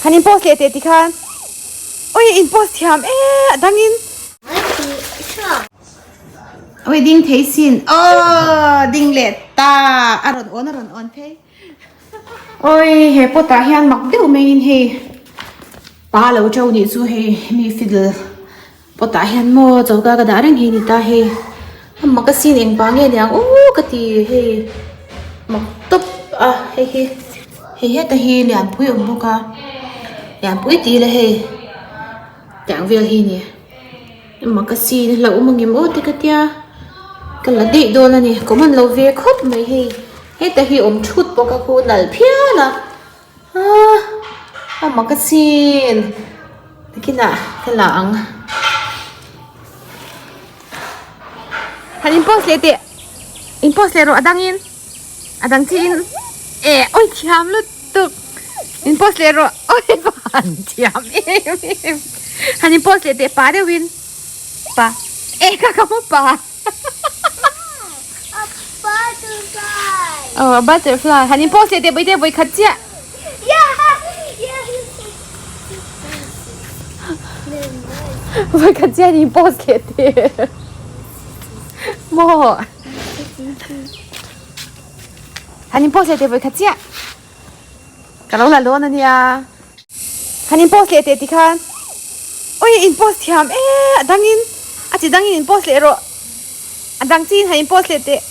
Han in post leh teh tikhan. Oi in post thiam e a dangin. Oi ding thei sin aw ding leh ta a rawn awn a rawn awn phei. Oi he pot ah hian mak deuh maiin hei pa lo to nih chu hei mi fiddle pot ah hian maw choka ka dah reng hi ni ta hei a mak asin eng pa nge niang aw ka ti hei mak tawp a hei hi hei heta hi lianpui a awm bawk a lianpui tih ila hei tiang vel hi a ni. Mak asin a hlauhawm ang em aw te ka tia ka la daih dawn a ni common lo ve khawp mai hei heta hi awm thut bawk a khu nalh phian a ah a mak asin nakinah ka la ang han in post leh teh in post leh rawh a dangin a dang chiin eh awi thiam lut. Tuk in post leh rawh awi van thiam em em han in post leh teh pa deuh in pa eh ka ka hmu pa A butterfly oh a butterfly han in post leh teh bawihte vawi khat chiah vawi khat chiah an in post leh teh maw. Han in post leh teh vawi khat chiah. Ka lo la dawn a nia. Han in post leh teh tikhan. Oi in post thiam e a dangin a chi dangin in post leh rawh. A dang chiin han in post leh teh.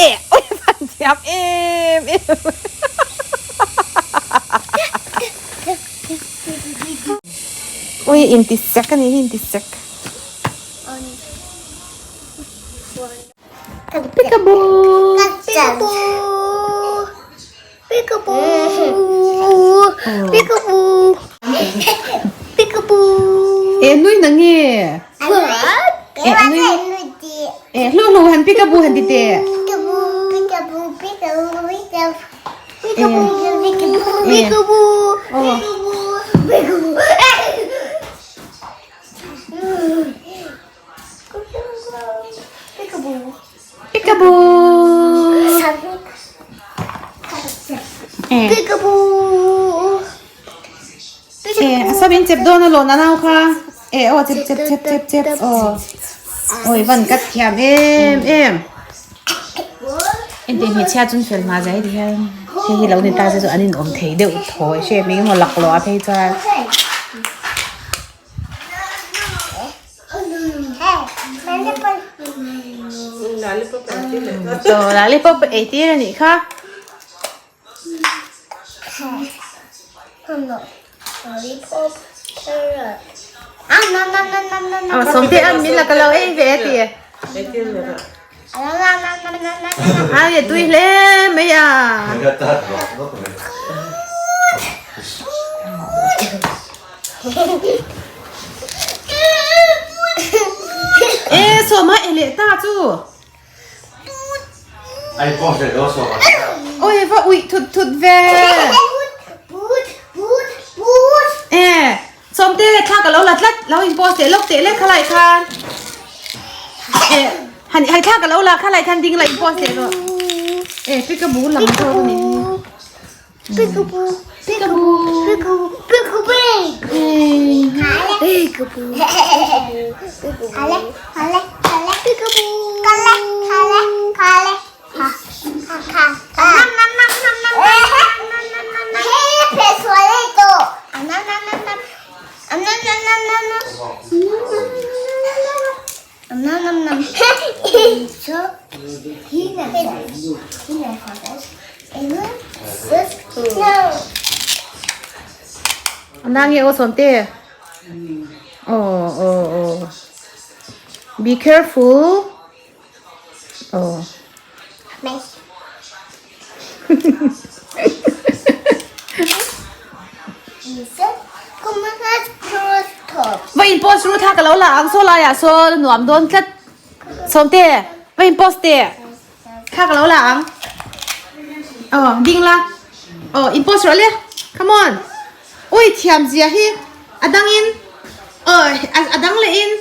E oi van thiam em em. Oi in ti sek a ni hi in ti sek. Peekaboo Peekaboo Peekaboo Peekaboo Peekaboo E nui na nge E nui E hlu hlu han peekaboo han ti teh Peekaboo Peekaboo Peekaboo Peekaboo Peekaboo Peekaboo Peekaboo Peekaboo. Eh. Peekaboo. Eh, a sabin chep dawn a lawn a nau kha. Eh, aw chep chep chep chep chep. Aw. Oi van kat thiam em em. Ente hmeichhia chun fel hma zai ti hian hei hi lo ni ta se chu an inawm thei deuh thawi hre mai emaw laklawh a phei chuan. Lollipop ei tir a nih kha. Aw sawmte a min la ka lo ei ve a ti. Ai a tui hle mai a. E sawma e leh ta chu. Oi va uih thut thut ve. E sawmte thla ka lo la tlat lo in post leh lawk teh lek khalai khan. E han hai thla ka lo la khalai khan ding la in post leh rawh. E peekaboo lam zawk a ni. Peekaboo, peekaboo, peekaboo, peekaboo. Peekaboo, peekaboo. A nge aw sawmte aw aw aw be careful aw Va in post ru tha ka lo la ang saw laiah saw nuam dawn tlat sawmte va in post teh tha ka lo la ang aw ding la aw in post rawh le come on ui thiam zia hi a dang in aw a dang leh in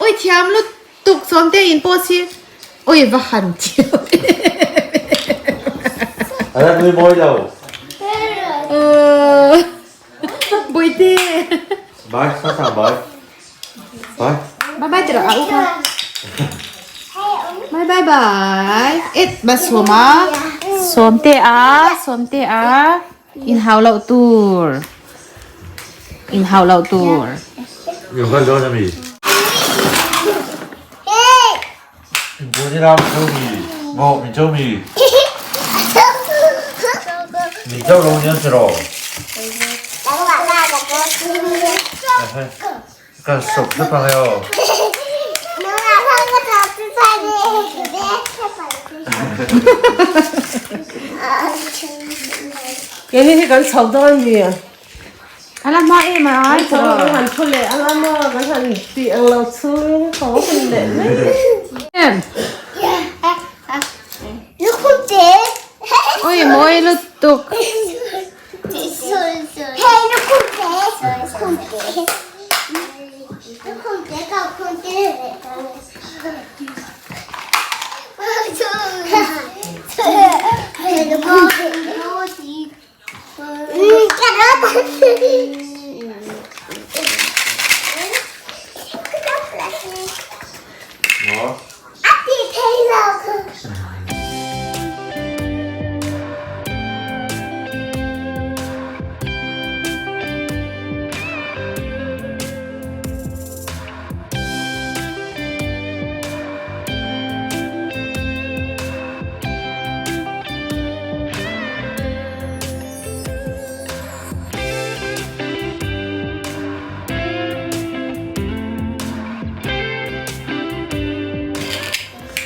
ui thiam lut tuk sawmte in post hi ui va han thiam em em. A la nui mawi lo. Aw. Bawihte. Bye, sa sa bye. Bye. Bye bye tira a u kha. Bye bye bye. It ba sawm a. Sawmte a, sawmte a. In hau loh tur. In hau loh tur. Yung kal dawn ami. In bu ni ram cho mi. Mo min cho mi. Mi cho lo nyan se ro. Kan sop na pang yo. Kei hi hi kan chho dawn mi a. A la hma em a ai Chho kan han thu leh a la maw kan han tih ang lo chhung tho hun leh mai. Em. Oi mawi lutuk.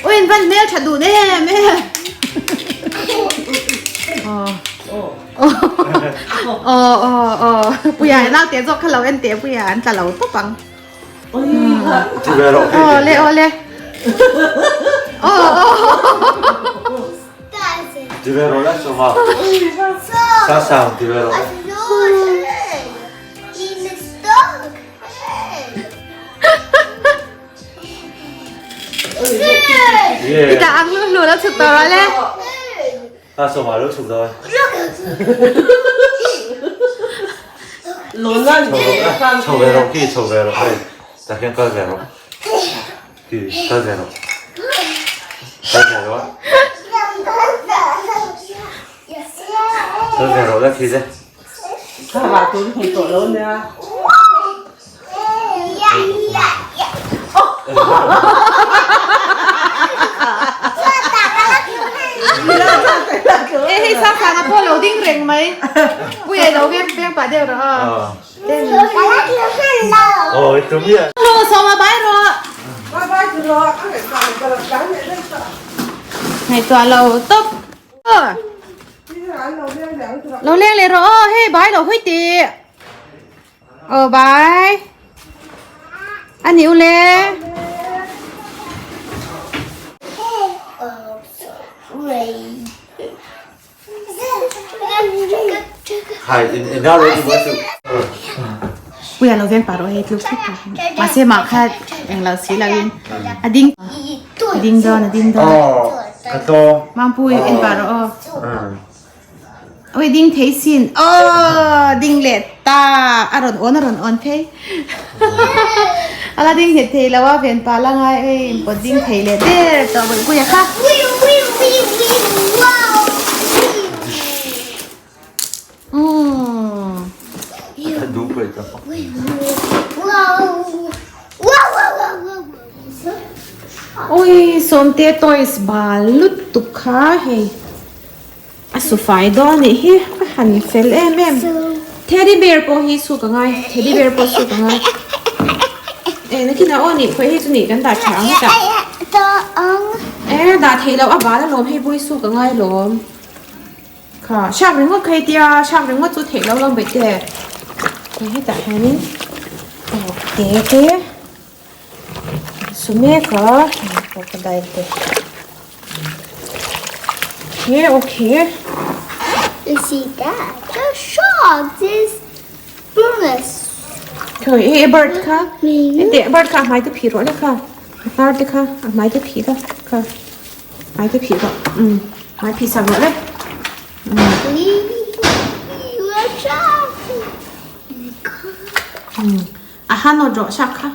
Ui in van hmel tha duh em em. Aw aw aw Puia nau te zawk kha lo en teh Puia an tla lo tawp ang. Aw le aw le. Aw aw. I dah ang hlu hlu lo chhuk tawh rawh le. E hei sa sang a pawh lo ding reng mai. Puia lo veng veng pah deuh rawh aw. Lu sawma bai rawh. Ngaihtuah lo tawp. Lo leng leh rawh aw hei bai lo hawi tih. Aw bai. A ni u le. Puia lo veng pah rawh hei tluk thut thut. Mahse mah kha englo si lo in a ding a ding dawn a ding dawn. Mangpui en pah rawh aw. Oi ding thei sin aw ding leh ta a rawn awn a rawn awn phei. A la ding nghet thei lo a ven pah la ngai ei inpawt ding thei leh der tawh bawihpuia kha. Umm. Ui sawmte toys bal lutuk kha hei. A su fai dawn anih hi a han fel em em teddy bear pawh hi suk a ngai teddy bear pawh suk a ngai eh nakin ah aw nih khawi hei chu nih kan dah tha ang hetah eh dah theih loh a bal alawm hei pawh hi suk a ngai alawm kha hriak ringawt kha hetia hriak ringawt chu theih loh lawm baihte hei hetah hianin aw te te. Su mek a crocodile te okay okay. You see that? The shark is bonus. Thôi, ê, bird kha. Ê, teh bird kha hmai te phih rawh le kha. Hnar te kha, a hmai te phih la kha. Hmai te phih rawh. Um, hmai phih sak rawh le. We are shark. A ha nawt rawh shark kha.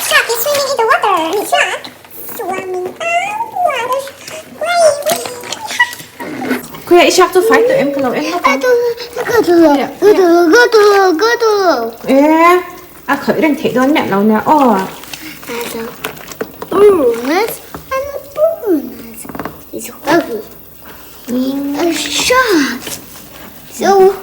Shark is swimming in the water nih shark swimming out water Khuia i shark chu fai tawh em ka lo en lawk ang. E a khawih reng theih dawn miah lo nia aw. A shark so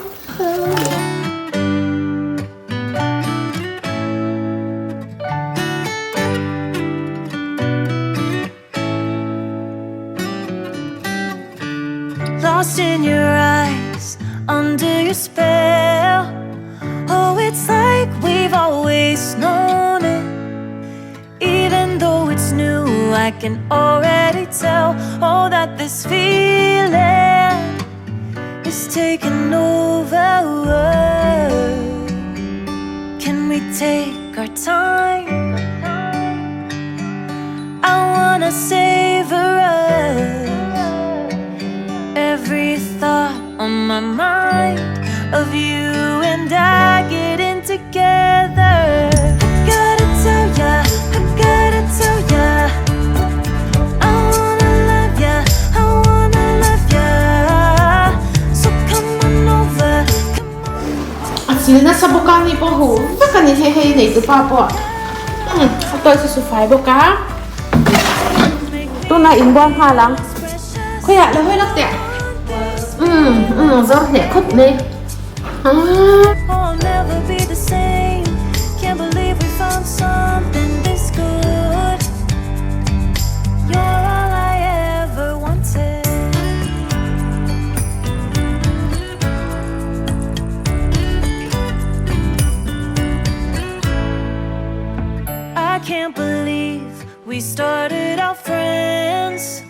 Lost in your eyes, under your spell Oh, it's like we've always known it Even though it's new, I can already tell Oh, that this feeling is taking over Can we take our time? I wanna savor us Every thought on my mind Of you and I getting together I gotta tell ya, I gotta tell ya I wanna love ya, I wanna love ya So come on over, come on A chil nasa bawk a ni pawh huh vek a ni hei hei nei tu pa pawh umm a toy chu su fai bawk a tunah inbual nghal ang khawiah la hawi lawk teh umm umm zawr hleh khawp mai aa. Oh, I'll never be the same. Can't believe we found something this good. You're all I ever wanted. I can't believe we started out friends.